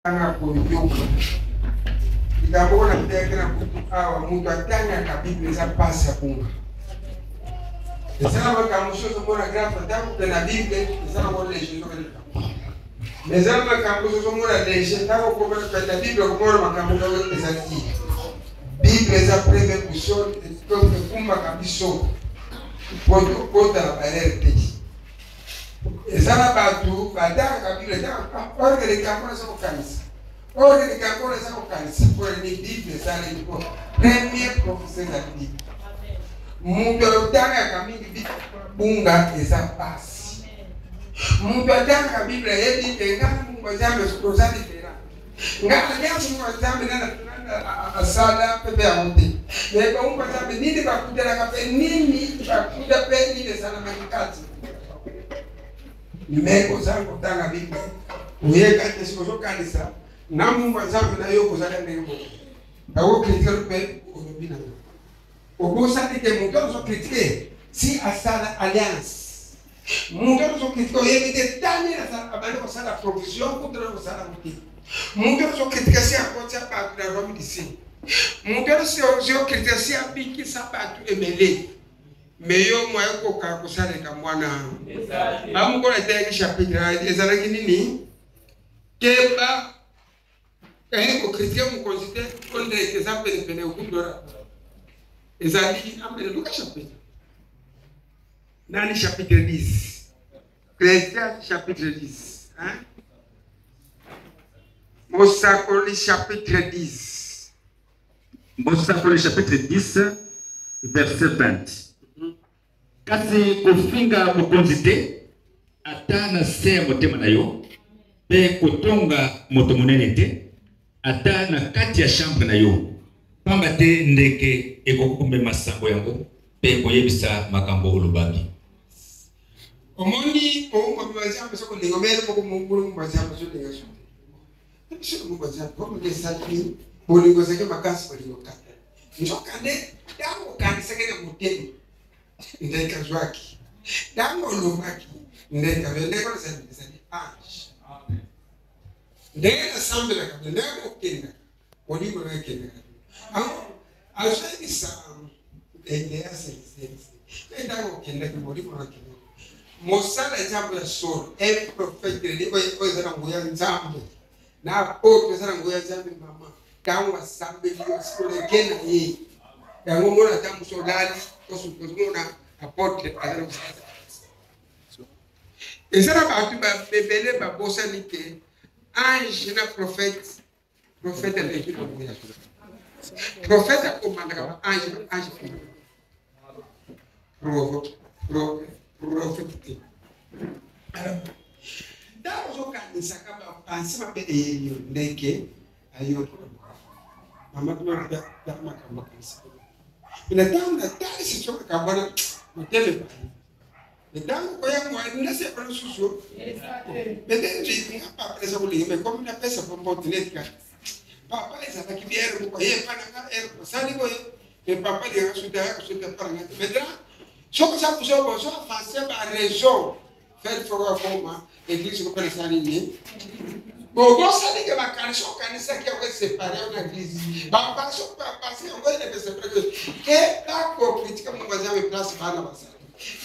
Kozanga koyoka likambo oyo nateyaki na kutu awa, moto atangaka Bible eza mpasi ya bunga. Eza na makambo mosusu ozomona grave, ntango mpe na Bible eza nango léger, ezokendeka. Mais eza na makambo mosusu ozomona léger, ntango okomona mpe na Bible okomona makambo oyo ezali. Bible eza première boussole ekumbaka biso mpo tokota na barere te. Eza na bato batangaka Bible orke likambo eza kokanisa, orke likambo eza kokanisa. Mpo nini Bible esalemi? Mpo premier professeur ezali Bible. Moto atangaka mingi Bible bunga eza mpasi. Moto atangaka Bible ayebi te ngai mungu Nzambe toza différent, ngai alliance mungu Nzambe nana asala mpe mpe yango te. Me bango Nzambe nini bakutanaka mpe nini bakuta mpe nini esalamaki kati. Me kozanga kotanga Bible, oyeka te soki ozokanisa na mungu Nzambe na yo kozala ndenge moko, bakokritike mpe olobi na yo obosani te. Moto azokritike si asala alliance, moto azokritike oyebi te tani abandi kosala provision kutana kosala mote. Moto azokritike si akotia bato na royaume du ciel, moto azokritike si abikisa bato ebele. Me yo mwa ekoka kosaleka mwana amokola eteyaki chapitre ezalaki nini? Keba kokritike mokonzi te, mpo ndeke eza penepene okundora ezali amene. Luka chapitre nani? Chapitre 10, Ecclésiaste chapitre 10, hein? Mosakoli chapitre 10. Mosakoli chapitre 10 verset 20. Kasi kofinga mokonzi te ata na se ya motema na yo, mpe kotonga moto monene te ata na kati ya chambre na yo, pamba te ndeke ekoki komema sango yango mpe koyebisa makambo olobaki. Omoni oumbabibaziambe sokolinga mele moko mongulu mbaziambe solinga so biso mbaziambe omugesaki bolingo ezalaki makasi, bolingo kaka nzokande ntango okanisaki na motema ndeke azwaki, ntango olobaki ndeke azwaki. Ndenge wana ezali ange, ndenge nasambelaka, ndenge okendaka bolingo na ekendaka yango azoyebisa ndenge ya seliseli mpe ntango okendaki bolingo na okendaki. Mosala Nzambe ya solo, un prophète oyo eza na nguya Nzambe na apôtre eza na nguya Nzambe. Mama ntango asambeli yo sikoleke na ye yango mona ata mosu olali ozomona apôtre aza na mosala. Eza na bato ebele babosani te ange na prophète. Prophète aleki na nguya, prophète akomandaka ba ange, ba ange prophète te. Alors ntango ozokanisaka bapanse mabe eyeli yo, ndeke ayoki mama tuna makambo akanisa na ntango natalisi so makambo wana motema epai. Ntango koya mwa ndasi ya lisusu peut-être nga papa eza kolinga me komi napesa po mbote neti kaka papa ezalaki biere moko ye epa na nga ere osali boye me papa alingaka soki aya kosoki epa na nga te. Maintenant soki oza kozoba ozo avance ba raison faire foko akoma église kopela esala nini, bobosani ke makanisi okanisaki yango esepare yo na église, bapansi bapansi yango eleke ke bakokritika mongo aza place bana bazali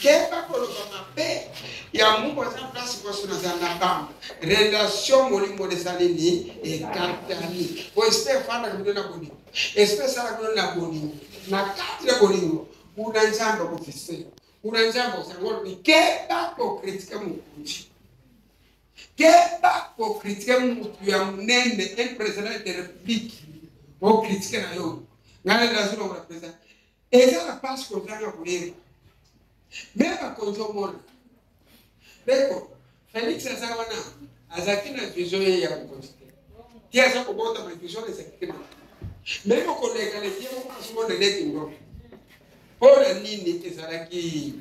keba koloba mabe ya mungu aza place mwasi naza na bamba relation molimo eza nini ekatani po esprit efandaka bino na bolingo, esprit esalaka bino na bolingo, na kati na bolingo kuna Nzambe akofise, kuna Nzambe osango olobi keba kokritike mokonzi, keba kokritike motu ya monene, un président de république okritike na yo ngai nazolongola président. Eza na mpasi kozanga koyeba me bakonzi omona ndeko Felix aza wana azalaki na vision ye ya bokonzi te, te aza kobotama vision ezalaki te me mokoleka na ye moko azomona neti ndoki. Mpo na nini ezalaki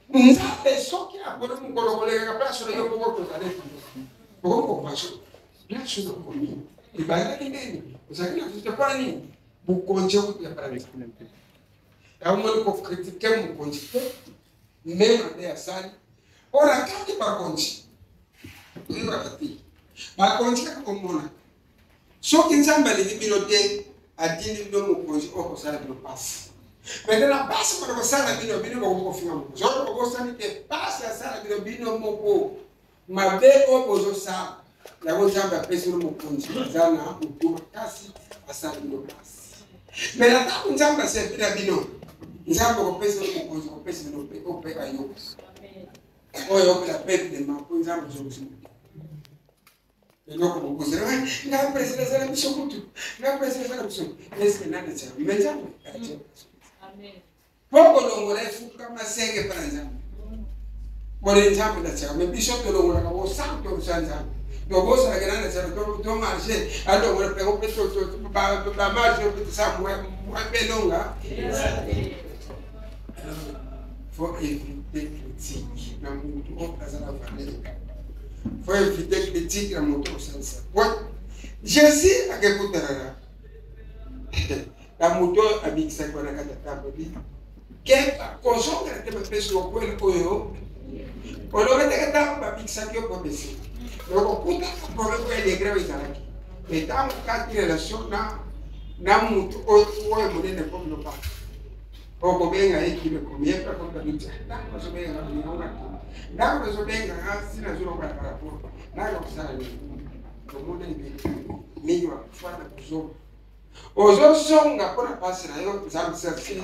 Nzambe soki aponi mokolo kolekaka place na yo moko kozala neti ndoki okoki kopaso place nakomi ebandaki ndeni ozalaki na vision. Mpo na nini bokonzi ya paradiso yango moni kokritike mokonzi te, me mabe asali mpo na kati bakonzi. Toyebaka te. Bakonzi kaka komona. Soki Nzambe alingi bino te, atindi bino mokonzi oyo kosala bino pasi. Maintenant na pasi bana kosala bino, bino bakoki kofinga mokonzi. Oyo bobosani te, pasi asala bino bino moko. Mabe oyo bozosala, yango Nzambe apesi bino mokonzi aza na motu makasi, asala bino pasi. Mais na ntango Nzambe asepi na bino, Nzambe akopesa bino mokonzi, akopesa bino mpe oyo mpe ayoka. Oyo opela peuple ma mpo Nzambe azongisi moto. Eloko mokonzi nga president azala biso kutu nga president azala biso eske nani atyaka me Nzambe atyaka mpo kolongola efukama senge mpo na Nzambe bole Nzambe natyaka me biso tolongolaka bosantu tosa Nzambe tobosanaka nani atyaka tomarche alongola mpe bamarche mpe tosa mwa mpe elonga. Faut éviter critique na mutu oyo aza na valeur. Faut éviter critique na mutu osalisa. Point. Jésus akekutana na moto oyo abikisaki wana kati ya ntango bi keba kozongela te bapesi okweli oyo olobeteke ntango babikisaki yo popesi okokutaka problème oyo degré oyo ezalaki mais ntango kati relation na motu oyo monene komi lopaka okobenga ye kilo ekomi ye mpe akomi babiti ntango bazobenga nga bolingo nga te ntango bazobenga nga si nazolokola paraport nanga kosala nini omona ebele mingi bakufa na kozonga ozozonga mpo na mpasi na yo. Nzambe satie,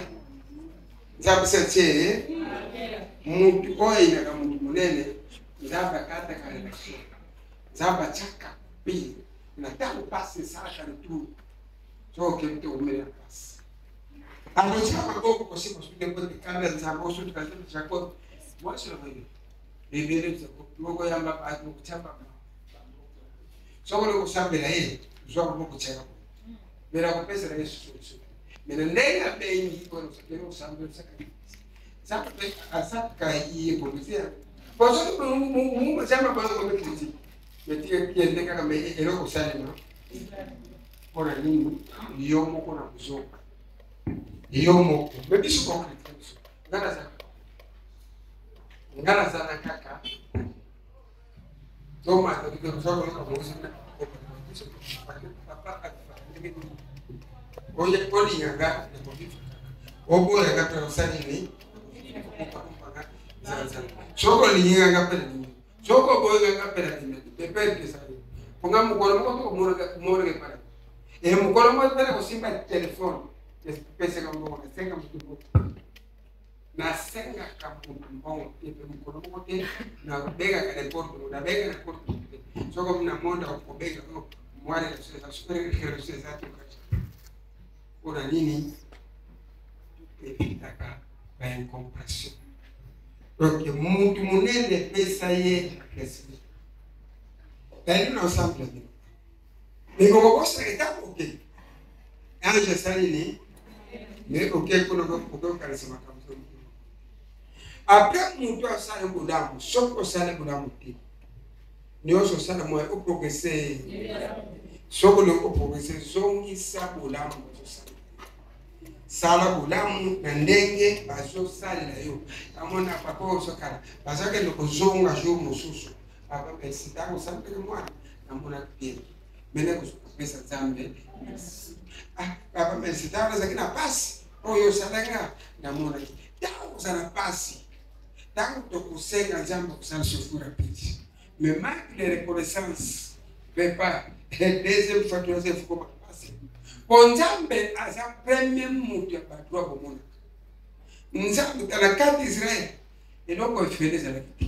Nzambe satie mutu oyo ayinaka mutu monene. Nzambe akataka relation, Nzambe atiaka pile na ntango mpasi esalaka retour. So okebi te omelela mpasi, akotia maboko kosimba soki mpo te kanda Nzambe osutuka te. Jacob mwasi na bayo ebele okoyamba bato kotia soki olingi kosambela ye, zwa maboko tiaka me nakopesela ye solution. Me na ndenge abengi oyo kosambela, Nzambe mpe asaka ye bokotia po soki Mungu Nzambe abaza komi critique me tika kende kaka me eloko osalema mpona nini yo moko na kozonga yo moko me biso bocritique biso. Nga nazala kaka tomata tokoyoka papa olinga nga oboya nga mpe osali nini soki olingi nga nga mpe nalingi, soki oboyi nga nga mpe nalingi pepe esali ponga mokolo moko tokomonaka epala e mokolo moko mpe nakosimba telefone pesaka mbongo, nasenga motu mbongo, nasengaka motu mbongo te mpe mokolo moko te nabengaka n'importe moto, nabengaka n'importe motu te. Soki na monde akobenga mwa relation eza relation eza tokati mpona nini evitaka baincompréhension. Donc mutu monene epesa ye respect nayeli na ensemble bino mais okokosaka ntango oke ange asali nini mais oke kuna okokanisa makambo. Après mutu asali bolamu, soki osali bolamu te nyonso osala moya oprogrese. Soki olingi oprogrese, zongisa bolamu bazosala, sala bolamu na ndenge bazosalela yo. Amona papa oyo ozokala bazakende kozonga jour mosusu, papa merci, ntango osalelaki mwana namonaki bien mene kopesa Nzambe merci. Ah papa merci, ntango nazalaki na pasi oyo osalanga namonaki. Ntango kozala pasi, ntango tokosenga Nzambe kosala secours rapide, mais manque de reconnaissance pepa deuxième fois, troisième fois koma pasi po Nzambe aza premier moto ya bato akomonaka. Nzambe tala kati Israel eloko efele ezalaki te.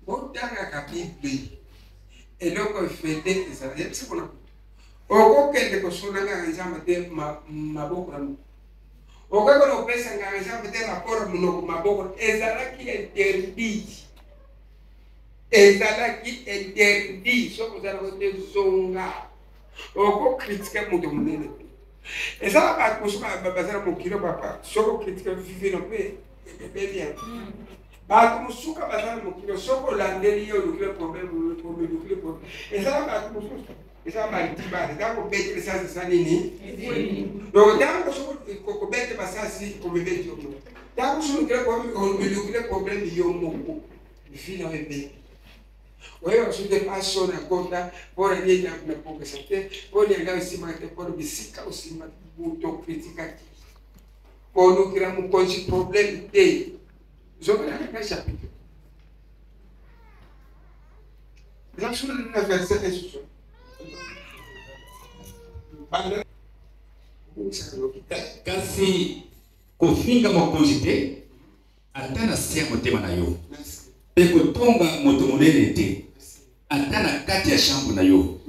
Botangaka Bible, eloko efele ezalaki yebisa mpona okokende kosona nganga Nzambe te maboko na moto, okoki kona kopesa nganga Nzambe te rapport monoko maboko. Ezalaki interdit, ezalaki interdit. Soki ozalaka te zonga okokritike moto monene te. Eza na bato mosusu baza na mokili papa, soki okritike vivino mpe ebebi. Bato mosuka baza na mokili, soki olandeli ye olukile problème, olukile problème. Eza na bato mosusu eza balitiba, eza kobete lisasi eza nini. Donc ntango soki kobete masasi omibeti yo moko, ntango soki olukile problème yo moko, vi na yo ebebi. Oyeba soki te pasi oyo nakota mpo na nini nakokisa te, mpo na ngai osimbaka te, mpo na bisika osimbaki moto okritikaki. Kolukela mokonzi problème te. Zongela kaka chapitre. Eza solo na verset esusu. Banda Kasi kofinga mokonzi te ata na se ya motema na yo, mpe kotonga moto monene te ata na kati ya chambre na yo,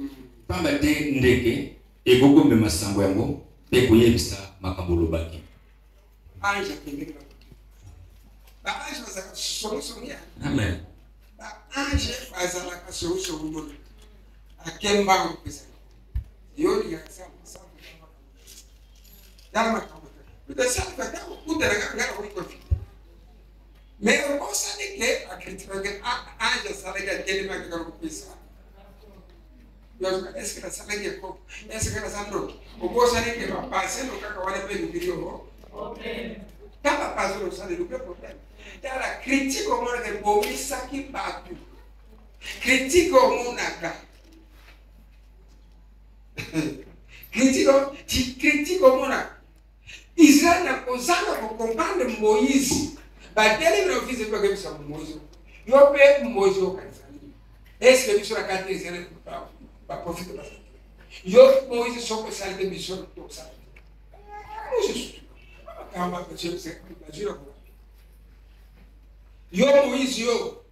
pamba te ndeke ekoki komema sango yango mpe koyebisa makambo olobaki. Ange akendeki na baange bazalaka songisongi. Amen. Baange bazalaka songisongi, mona akembango mpenza yo olingaka tala makambo te ntango okutanaka ngai nakoki kofita, mais obosani ke akritikaki ange asalaki, atelemaki kaka kopesa. Eske nasalaki ekoko? Eske naza ndoki? Obosani ke bapase no kaka wana mpe elukili yo ta bapase osala eluki problème. Tala critique omonaka ebomisaki bato, critique omonaka, critique omonaka Israël na kozanga kocomprendre Moïse, batelemi na office bakebisa Moïse: yo mpe Moïse okanisa nini? Est-ce biso na kati Israël baprofite bazali? Yo Moïse, soki osali te, biso tosala te. Moïse makambo bazwi na yo Moïse, yo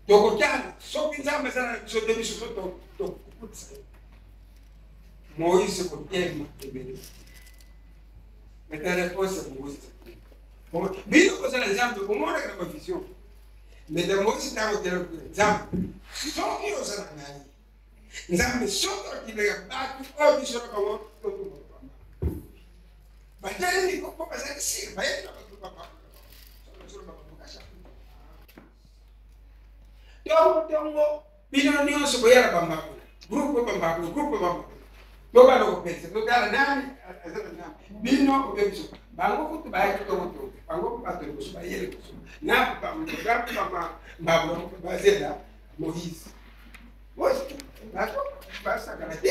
tokotala soki Nzambe aza na biso te, biso so tokokutisa ye. Moïse kotema ebele, mais ta réponse ya Moïse, bino kozala Nzambe omonaka na bavision, mais ta Moïse ntango otela Nzambe, soki oza na ngai Nzambe, soki otindaka bato oyo biso na bango batelemi mpo bazali sire, bayebi na bato tongo tongo, bino nyonso boyala bambakula, groupe bambakula, groupe bambakula, tobanda kopesa, totala nani aza na nzambe, bino obe biso. Bango kutu bayaki tongo tongo, bango bato liboso baye liboso na bambakula bazela Moïse. Bato basakana te,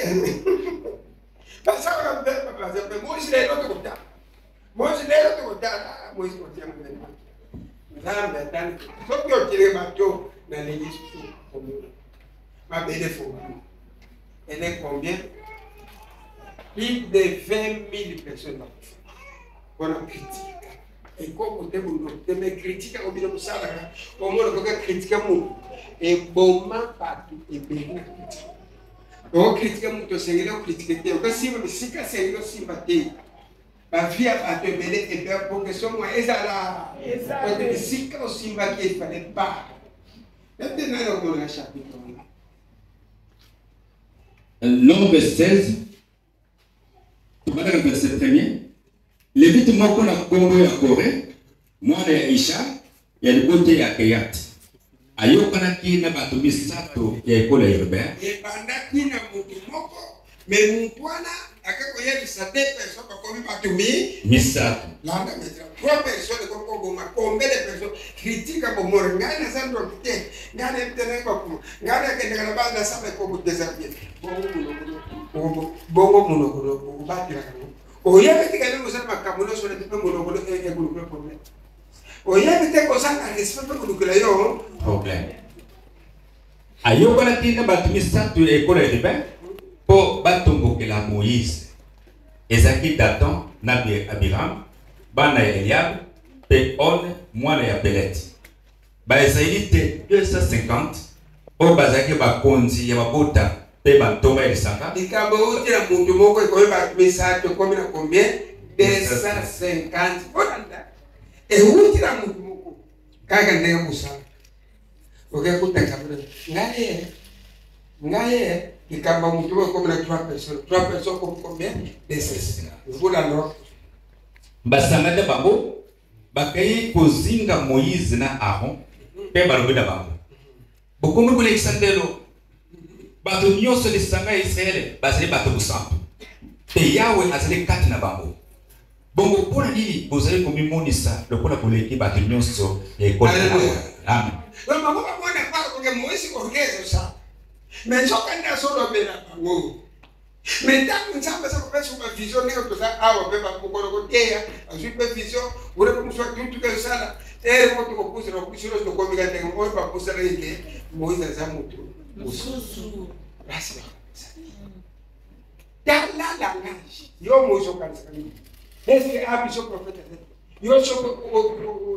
basakana mpe Moïse. Lelo tokotala Moïse, lelo tokotala Moïse kotia monene. Nzambe atali soki otile bato nalingi susu komona mabele fongami. Elle est combien? Plus de 20 000 personnes bakufa mpona critique. Ekoko te, monoko te, mais critique yango bino bosalaka, omona koka critique moto eboma bato ebele na critique. Okritike moto osengeli okritike te, okosimba bisika esengeli osimba te. Bavie ya bato ebele ebepokeso mwa ezala ote bisika osimbaki efale pa ete nani okomona chapitre wana. Nombre 16, tobandaka verset premier. Levite moko na nkombo ya Kore, mwana ya Isha, ya libota ya Keyat, ayokanaki na bato misato ya ekolo ya Ruben. Ebandaki na motu moko, mais motu wana ake koyebisa deux personnes, bakomi bato mi misato. Landa maintenant, trois personnes ekomi koboma combien de personnes? Critique bomona ngai naza ndoki te, ngai nayebi te, nayebi bakoma ngai nakendeka na bana nasala ekoko desabie. Bongo bongo monoko obatelaka ngo, oyebi te kende kosala makambo nyonso na te, mpe monoko ekolukela problème. Oyebi te kozanga respect mpe kolukela yo problème. Ayokanaki na bato misato ya ekolo ya Ruben mpo batombokela Moïse. Ezalaki Datan na Abiram, bana ya Eliab, mpe On, mwana ya Pelet. Baisraelite 250 oyo bazalaki bakonzi ya mabota mpe bantoma ya lisanga. Likambo euti na moto moko ekomi bato misato, ekomi na combien? 250. Olanda, euti na moto moko kaka ndenge mosala okekutaka ngai ye ngai ye likambo ya moto moko ekomi na 3 personnes, 3 personnes komi combien? 250. Voilà alors. Basangani na bango bakei kozinga Moïse na Aaron mpe balobi na bango: bokomi kolekisa ndelo! Bato nyonso lisanga ya Israele bazali bato mosantu, mpe Yawe azali kati na bango. Bongo mpo na nini bozali komimonisa lokola boleki bato nyonso ya ekolo ya Yawe? Amen. Bango bamona ke Moïse koke ezosala me nzoka nde azolobela bango. Me ntango Nzambe aza kopesa ba vision ndenge toza awa mpe bakokolo koteya azwi mpe vision wana mpe mosu atutuka ezosala ere moko tokopusana biso nyonso tokomika ndenge oyo bapusanaki ke Moïse aza motu mosusu. Basi tala langage yo Moïse okanisaka nini? Eske a biso prophète aza te? Yo soki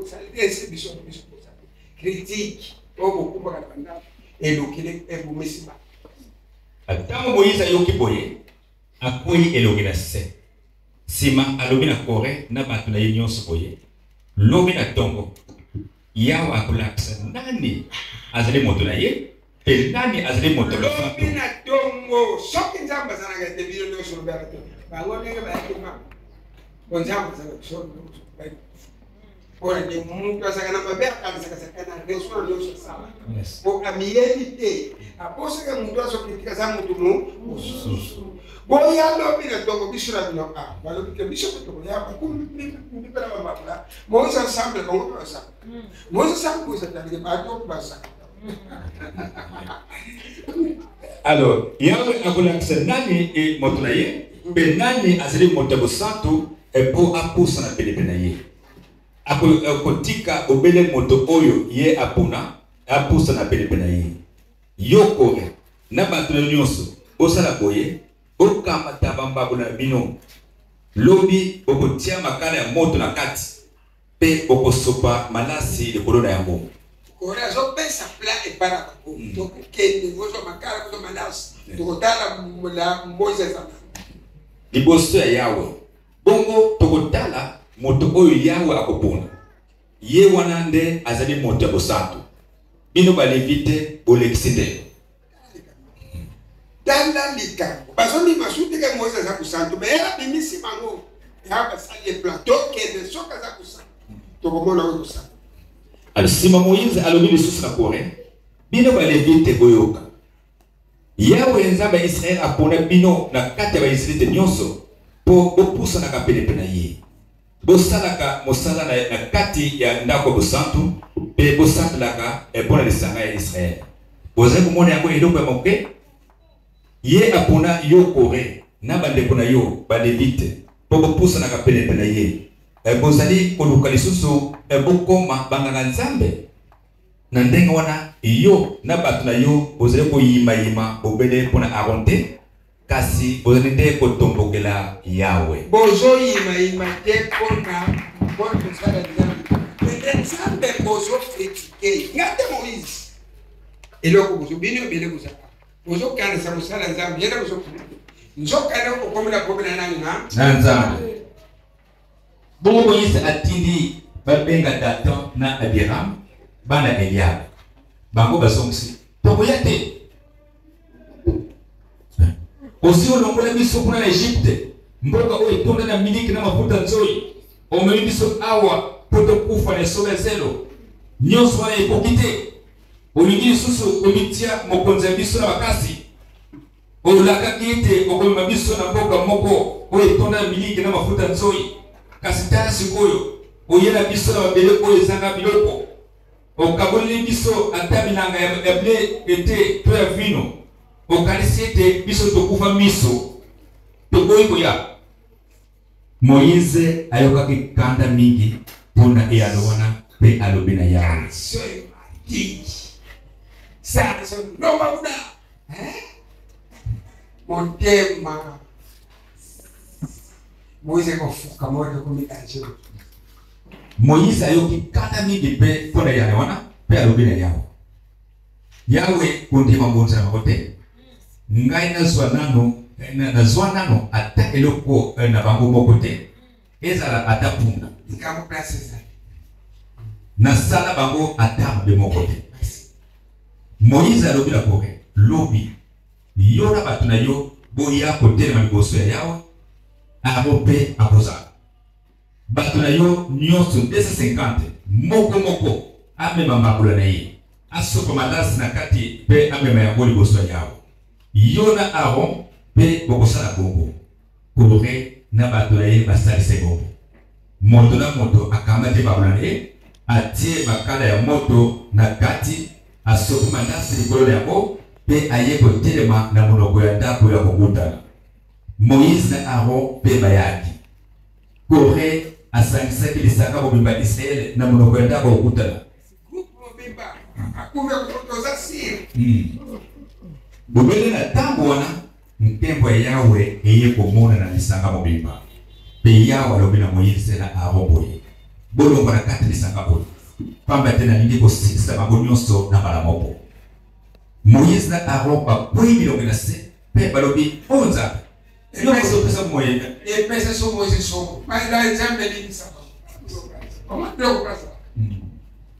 osali te, ese biso biso kosala critique oyo bokumbaka na bandako elokili ebomisi bato. Ntango Moize ayoki boye, akwei elongi na se. Nsima alobi na Kore na bato na ye nyonso boye, Lobi na ntongo, Yawe akolakisa nani azali moto na ye mpe nani azali moto ya Lobi na ntongo, soki Nzambe azalaka te, bino nyonso lobaka te bango ndenge bayaki mbango bo Nzambe azalaka biso mpona nde moto azalaka na mabe akanisaka azalaka na raison na nyonso asala po amiyebi te abosaka moto azokritika aza moto mo mosusu. Boya lobi na ntongo biso na bino a balobi te biso mpe tokoya bakumbipela bambabula Moïse ensemble bango mpe basala Moïse ensemble Moïse atalike bato basala. Alors Yawe akolakisa nani e moto na ye mpe nani azali moto ya bosantu mpo apusana penepene na ye. Akotika bobele moto oyo ye apona apusana penepene na ye. Yo Kore na bato na yo nyonso, bosala boye, bokamata bambabula na bino. Lobi bokotia makala ya moto na kati mpe bokosopa malasi likolo na yango. Kore azopesa plan epai na bango, tokokende kozwa makala, kozwa malasi, tokotala Moise azala liboso ya Yawe. Bongo tokotala moto oyo Yawe akopona. Ye wana nde azali moto ya bosantu. Bino Balevi te, bolekisi ndelo. Tala likambo bazondima su teke Moïse aza kosantu, me ye abimisi bango ya basali ye plan, tokende soki aza kosantu tokomona oyo kosantu. Nsima Moïse alobi lisusu na Kore, bino Balevi te, boyoka. Yawe Nzambe ya Israele apona bino na kati ya Baisraelite nyonso mpo bopusanaka penepene na ye, bosalaka mosala na kati ya ndako ya bosantu mpe bosambelaka mpo na lisanga ya Israele. Bozali komona yango eloko ya moke? Ye apona yo Kore na bandeko na yo Balevite mpo bopusanaka penepene na ye. Bozali koluka lisusu bokoma banganga-nzambe? Na ndenge wana, yo na bato na yo bozali koyimayima bobele mpo na Aron te, kasi bozali nde kotombokela Yawe. Bozoyimayima te mpo na kosala Nzambe, mpe Nzambe bozokritike nga te Moïse. Eloko bozo bino ebele bozaka bozokanisa mosala Nzambe ye nde bozokritike, nzoka nde okomela komela nani na Nzambe. Bongo Moïse atindi babenga Datan na Abiram, bana Eliab. Bango bazongisi, tokoya te. Osi olongola biso kuna na Egypte, mboka oyo etonda na miliki na mafuta nzoi, omemi biso awa mpo tokufa na esobe ya zelo. Nyonso wana ekoki te? Olingi lisusu komitia mokonzi ya biso na makasi? Olakaki ete okomema biso na mboka moko oyo etonda na miliki na mafuta nzoi, kasi tala sikoyo oye na biso na mabele oyo ezanga biloko. Okaboleli biso ata bilanga ya ble ete to ya vino. Okanisi ete biso tokufa miso, toboyi koya? Moize ayokaki kanda mingi mpo na eyano wana mpe alobi na Yawe. Motema Moize kofuka moto ekomi danger. Moize ayoki kanda mingi mpe mpo na eyano wana mpe alobi na Yawe. Yawe, kondima mbonza na bango te. Ngai nazwa nano nazwa nano ata eloko na bango moko te, ezala ata punda. Likambo place ezali. Nasala bango ata mabe moko te. Moïse alobi na Kore, lobi yo na bato na yo boya kotelema liboso ya Yawe, Aaron mpe akozala. Bato na yo nyonso 250, moko moko amema mbabula na ye, asopa malasi na kati mpe amema yango liboso ya Yawe. Yo na Aaron mpe bokosala bongo. Kore na bato na ye basalisi bongo. Moto na moto akamati mbabula na ye, atie makala ya moto na kati, Asopi malasi likolo na yango mpe aye kotelema na monoko ya ndako ya kokutana. Moize na Aron mpe bayaki. Kore asangisaki lisanga mobimba ya Israele na monoko ya ndako ya kokutana. Bobele na ntango wana nkembo ya Yawe eye komona na lisanga mobimba. Mpe Yawe alobi na Moize na Aron boye, Bolongwa na kati lisanga oyo, pamba te nalingi kosilisa bango nyonso na mbala moko. Moize na Aron bakwei bilongi na se mpe balobi, O Nzambe, yo ozopesa bomoi epesa so Moize somo baila Nzambe limbisa bango biloko baza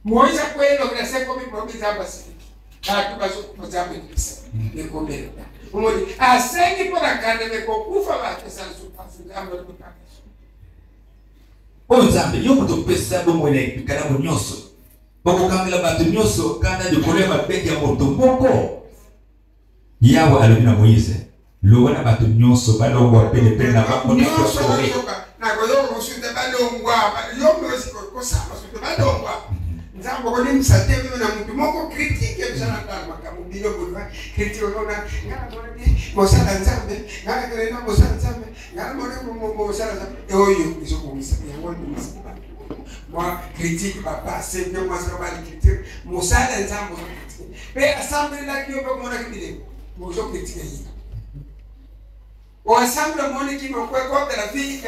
Moize akwei elongi na se komi bobi Nzambe asiliki bato bazokufa Nzambe limbisa ekomela omoni asengi mpo na kanda me kokufa bato esala so Nzambe alobikaka. O Nzambe, yo moto opesa bomoi na bikalamu nyonso, okokangela bato nyonso kanda likolo ya mabeke ya moto moko? Yawe alobi na Moize, loba na bato nyonso balongwa penepene na bango na nyonso bayoka nakoyoka mosusu te balongwa yo mosi kosala mosusu te balongwa. Nzambe okolimbisa te meme na motu moko kritike ebisala ndala makambo bino boluka kritike okona nga namonaki mosala Nzambe, nga nakende na mosala Nzambe, nga namoni mosala Nzambe oyo ezobongisa yango ebongisa mwa critique bapase mpe mwasi babali critique mosala Nzambe ozo critique mpe asambelelaki yo mpe omonaki bilembo ozo critique ye oasamble omoniki mokwekotela vi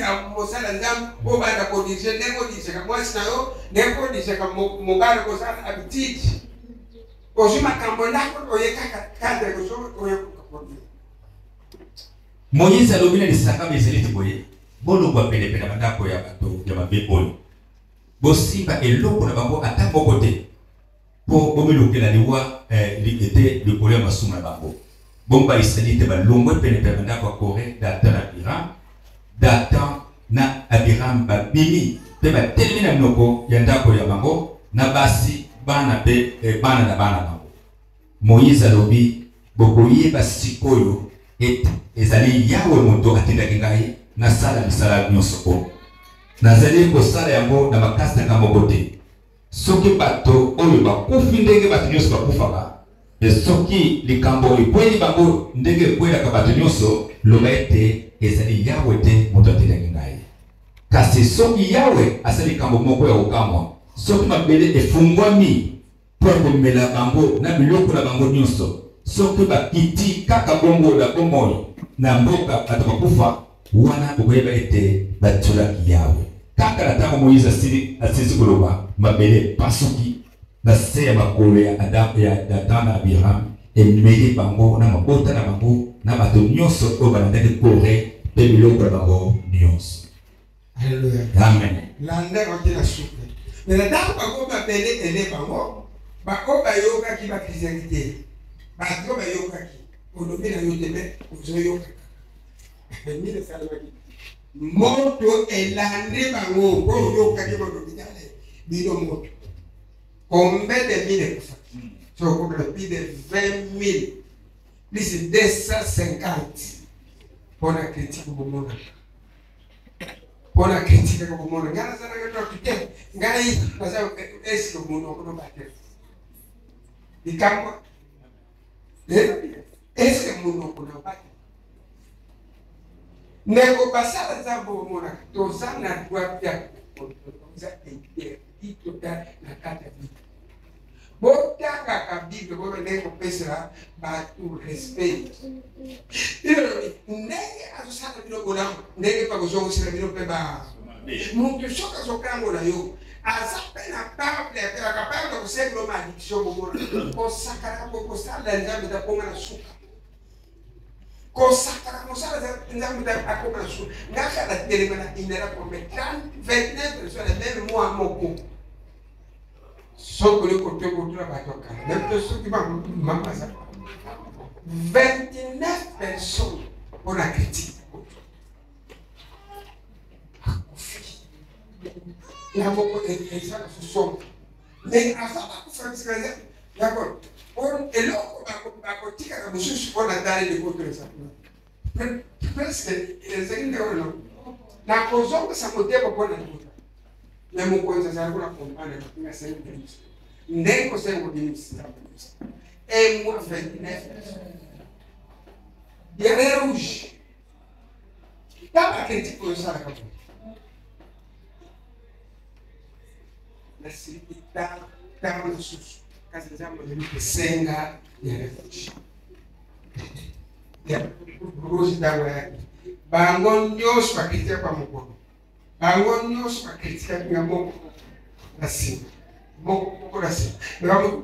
ya mosala Nzambe obanda kodirige ndenge odirigeka mwasi na yo, ndenge odirigeka mobali kozala habitude ozwi makambo ndako oye kaka cadre oye. Moïse alobi na lisanga Baisraelite boye, Bolongwa penepene na bandako ya bato ya mabe oyo. Bosimba eloko na bango ata moko te, mpo bomilukela liwa te likolo ya masumu na bango. Bongo Baisraelite balongwe penepene na bandako ya Kore, Datan na Abiram. Datan na Abiram babimi mpe batelemi na minoko ya ndako ya bango na basi, bana mpe bana na bana bango. Moize alobi, Bokoyeba sik'oyo ete ezali Yawe moto atindaki ngai nasala misala nyonso oyo. Nazali kosala yango na makasi na ngai moko te. Soki bato oyo bakufi ndenge bato nyonso bakufaka, mpe soki likambo ekweli bango ndenge ekwelaka bato nyonso, loba ete ezali Yawe te moto atindaki ngai. Kasi soki Yawe asali likambo moko ya kokamwa, soki mabele efungwami mpo ya komela bango na biloko na bango nyonso, soki bakiti kaka bongo na bomoi na mboka bato bakufa, wana bokoyeba ete batiolaki Yawe. Kaka na ntango Moize asilisi koloba, mabele epasuki na se ya makolo ya Adam, ya Datan na Abiram, emeli bango na mabota na bango na bato nyonso oyo balandaki Kore mpe biloko na bango nyonso. Alléluia. Amen. Landa yango na suka. Mais na ntango bango mabele ele bango, bango bayokaki bakristianité te. Bato bayokaki olobi na yo te me ozoyoka kaka. Nini esalemaki? Moto elandi bango mpo oyokaki bolobi tale bino moto. Combien de mille ekufaki? So okomela plus de 20 000 plus 250 mpona critique bomonaka. Mpona critique kaka bomona ngai nazalaka ndoki te, ngai naza eske monoko no bate likambo eske monoko na bate ndeko basala Nzambe omonaka toza na droit ya toza interdit total na kati ya Bible. Botangaka Bible bobe ndenge kopesela bato respect. Bible ndenge azosala bino bolamu, ndenge mpe akozongisela bino mpe ba moto soki azokangola yo aza mpe na pable akapable kosenga yo malédiction. Bomona kosakalaka kosala Nzambe takoma na suka, kosakana mosala Nzambe te akoma na suka. Ngaka na telema na inela kombe 30 29 personnes meme mwa moko soki oli kotokotola bato kala même te soki mama aza 29 personnes mpona critique akufi na moko eza sosomo mais avant bakufa bisika d'accord eloko bakotikaka mosusu mpona tali likoto eza kuna presque ezali nde oyo nakozongisa motema mpona libota. Me mokonzi azali kuna comprendre bakinga sengi. Ndenge kosenga kobimisa un mois 29 ya re rouge. Ta bacritique oyo osalaka boye, nasiliki ntango mosusu, kasi Nzambe ozali kosenga ya re rouge, ya rouge. Ntango yaki, bango nyonso bakritikaki kwa mokolo, bango nyonso bakritikaki nga moko na nsima, moko moko na nsima,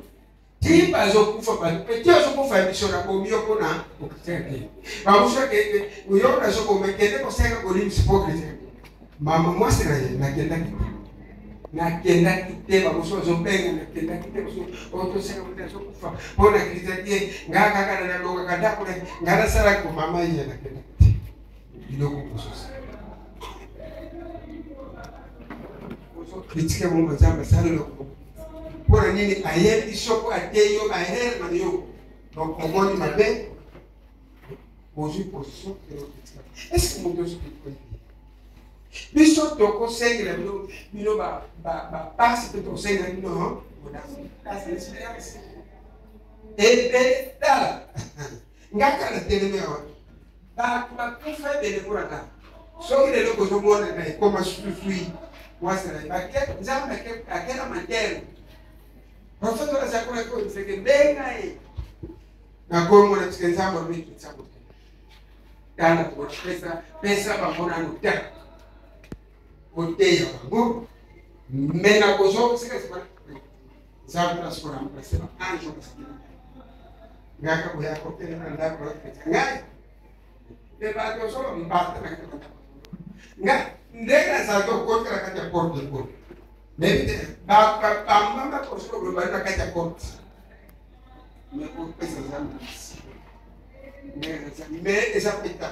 ti bazokufa bato mpe ti azokufa ya biso na bomi yo mpona okritika te. Bamosusu akende yo nazoboma, kende kosenga bolimbisi mpo okritika mama mwasi na ye. Nakendaki te, nakendaki te. Bamosusu bazobenga, nakendaki te. Otosenga moto azokufa mpo na kritikaki ye, nga kaka na nalongaka ndako na nga, nasalaki komama ye, nakendaki te. Biloko mosusu ozokritike bongo, Nzambe asali eloko mpo na nini? Ayebi soko ateyi yo baerreur na yo, donc omoni mabe, ozwi position. Est-ce moto ozokritike biso, tokosengela bino, bino bapasi mpe tokosengela bino kasi expérience ebele. Tala ngaka na telemi awa, bato bakufa ebele mpona nga. Soki lelo kozomona na ekoma susui mwasi na ye bake, Nzambe akela mantere prophète oyo azakolaki oyebiseke benga ye nakomona tike. Nzambe alobikitisa moto, tala, pesa pesa bango nano ta koteya bango, me nakozongisaka. Nzambe nasikola remplace ba ange basikili ngaka boya kotelema na ndako bakoketa ngai mpe bato solo mbata na kati ya ndako nga ndenge nazalaki kokotela na kati ya porte ekolo, nayebi te bambamba kosolo bobali na kati ya porte. Me kopesa Nzambe merci, me eza peta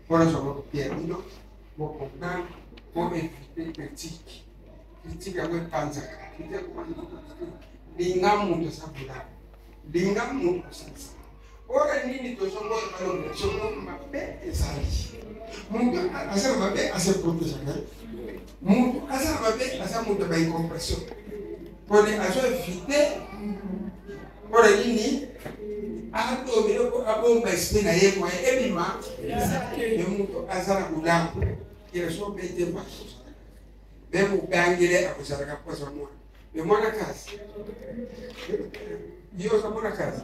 mpona zwa koteya bino bocomprendre, po éviter critique. Critique yango epanzaka. Linga moto aza bolamu, linga moto asalisa. Oyo nini tozomona, balongola soko mabe ezali, moto aza na mabe aza protegeaka. Moto aza na mabe aza moto ya baincompréhension, pone azo évite. Mpona nini adomine po abomba esprit na ye, moye ebima. Me moto aza na bolamu keleso bete bato me mogangele akozalaka mpo aza mwana. Me mwana kasi yo oza mwana kasi,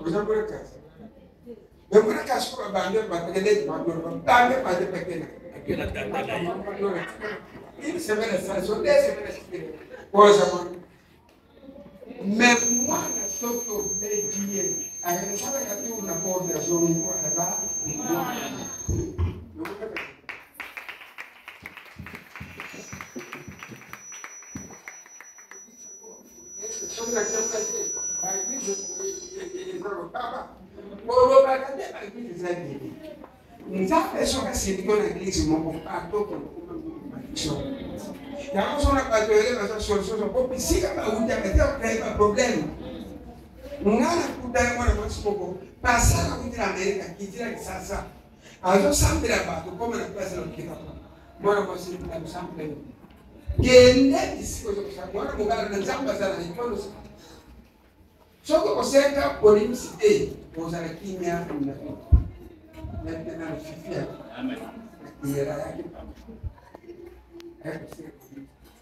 oza mwana kasi. Me mwana kasi ko babambe bato neti babambe bato pekena une semaine asala, 2 semaines oza mwana. Me mwana soki obeti ye, akesalaka tour na porte, azongi po aza mwana. Kolobaka te baeglise eza ebele. Nzambe soki asindiki na eglise moko, atoko yango. Sona bato ele baza solution po bisika bauta bate ocreye baproblème. Nga nakuta mwana mwasi moko pasala kuti na Amerika, kitila Kisasa, azosambela bato koma na place na kokita. Mwana mwasi akosambela, kende bisika ozokosala. Mwana mobala na Nzambe aza na ekolo. Soki okosenga bolimisi te, ozala kimia na fifia yela yake.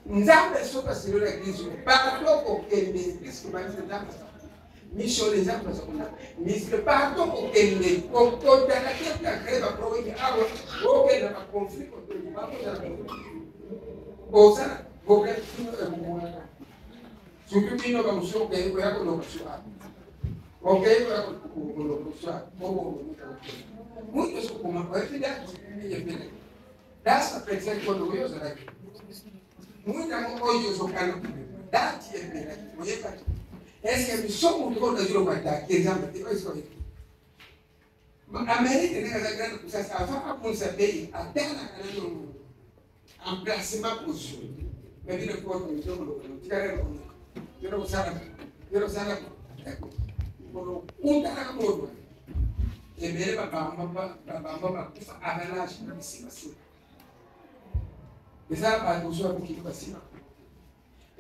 Nzambe soki asilola eglise, bato kokende eglise kobalisa Nzambe mission, Nzambe aza kuna misle. Bato kokende kokotaka te kakre baproblème awa, okende na baconflit, bakozala kozala problème ekomonaka. Surtout bino bamosusu, okei koya koloba so awa, okei koya koloba so awa, mutu osokoma oyebi date ebele date apekisaki kono oyo ozalaki mutu yango oyo ozokana date ebelaki oyebaki. Est-ce biso motu oyo nazoloba date Nzambe te oyo oyebi Amérique ndenge aza grande puissance, avant abongisa pays atalaka nano emplacement, position. Mais bino tikala kosala kosala kuntalaka moto ebele, babamba bakufa avalage na bisima nsima, eza bato mosusu bakokili basima.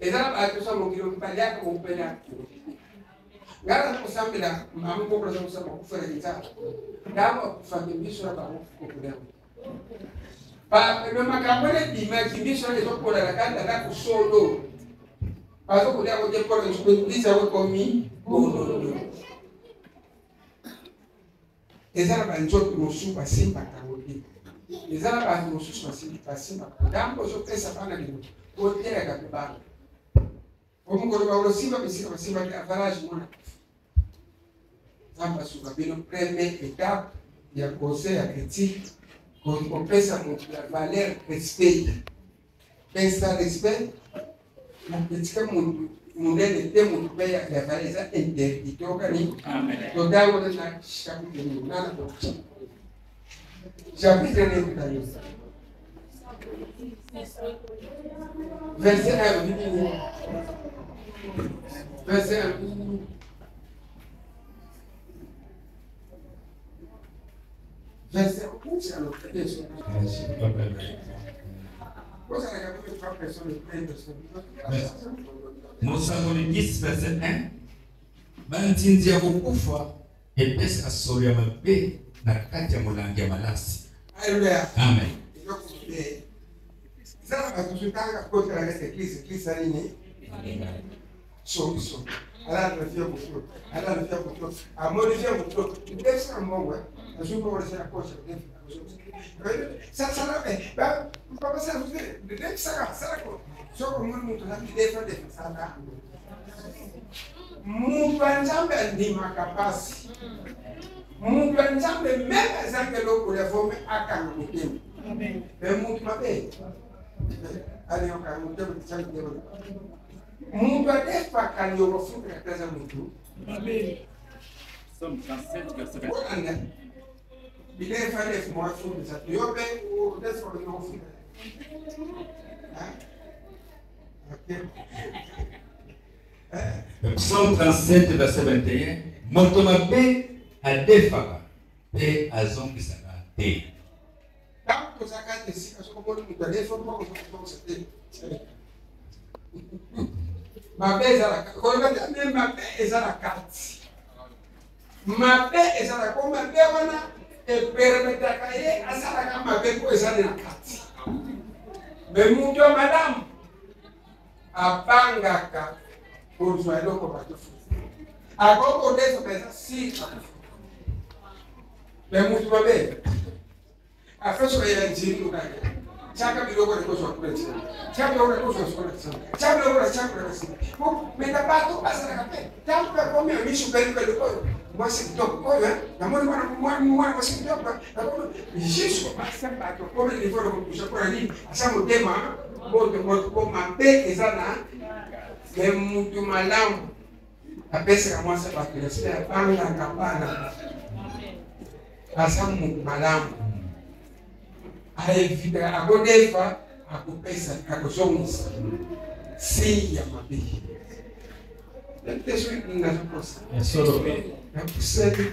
Eza na bato so mokili baliaka kopela. Ngai naza kosambela mama moko naza kosamba akufela nzala. Ntango akufaki miso na bango kokolia. Me makambo wana ebimaki miso wana ezokola na kati ndako solo. Bazokolia kote mpona mbisi yango ekomi bonono. Eza na banzoto mosusu basimbaka yango te. Eza na bato mosusu basimbaka. Ntango ozopesa bana lino, otelaka mpe bana. Omokolo bakosimba bisika basimbaki avalage mwana kufa. Nzambe asuka bino première étape ya conseil ya critique kopesa moto ya valeur respect. Pesa respect moketika moto monene te moto mpe ya valeur eza interdit tokani totango na chapitre nini nana chapitre nini tani verset 1 olobi nini verset 1 verset Mosakoli 10 verset 1 banzinzi ya kokufa epesaka solo ya mabe na kati ya molangi ya malasi. Amen. Eza na bato mosusu tanga kotala kati eglise eglise ya nini songisongi alala na fia moto alala na fia moto amoni fia moto ndefisaka mbongo azwi mbongo nasala kocha ndefisaka salako soki omoni moto azali defa defa sala moto ya nzambe andimaka mpasi moto ya nzambe meme azangi eloko ya fome akanga motema me moto mabe alingaka motema tisali motema moto adefaka niongo afutaka te aza motu olanda bilefa defu moko afutisa yo mpe odefaka niongo ofuta Psaume 37 verset 21 moto mabe adefaka mpe azongisaka te. Ntango tozalaka te esika soki omoni moto adefa moko ozongisa te mabe ezalaka koloba te me mabe eza na kati mabe ezalaka po mabe wana epermetaka ye asalaka mabe mpo ezali na kati me moto ya malamu abangaka kozwa eloko bato akoki kodefa mpenza si me moto mabe afeso ya njiri lukake chaka biloko nekozwa kuna tina chaka biloko nekozwa kuna tina chaka biloko na chaka kuna tina mena bato bazalaka mpe ntango mpe akomi ya misu pelupelu oyo mwasi kitoko oyo namoni mwana mwasi kitoko jusqu'au basa bato komi niveau na kokusa mpona nini asa motema moto moto po mabe eza na me mutu malamu apesaka mwasi ya bato respect abangaka bana aza mutu malamu aevitaka akodefa akopesa akozongisa si ya mabe te soki nazokosa napusani.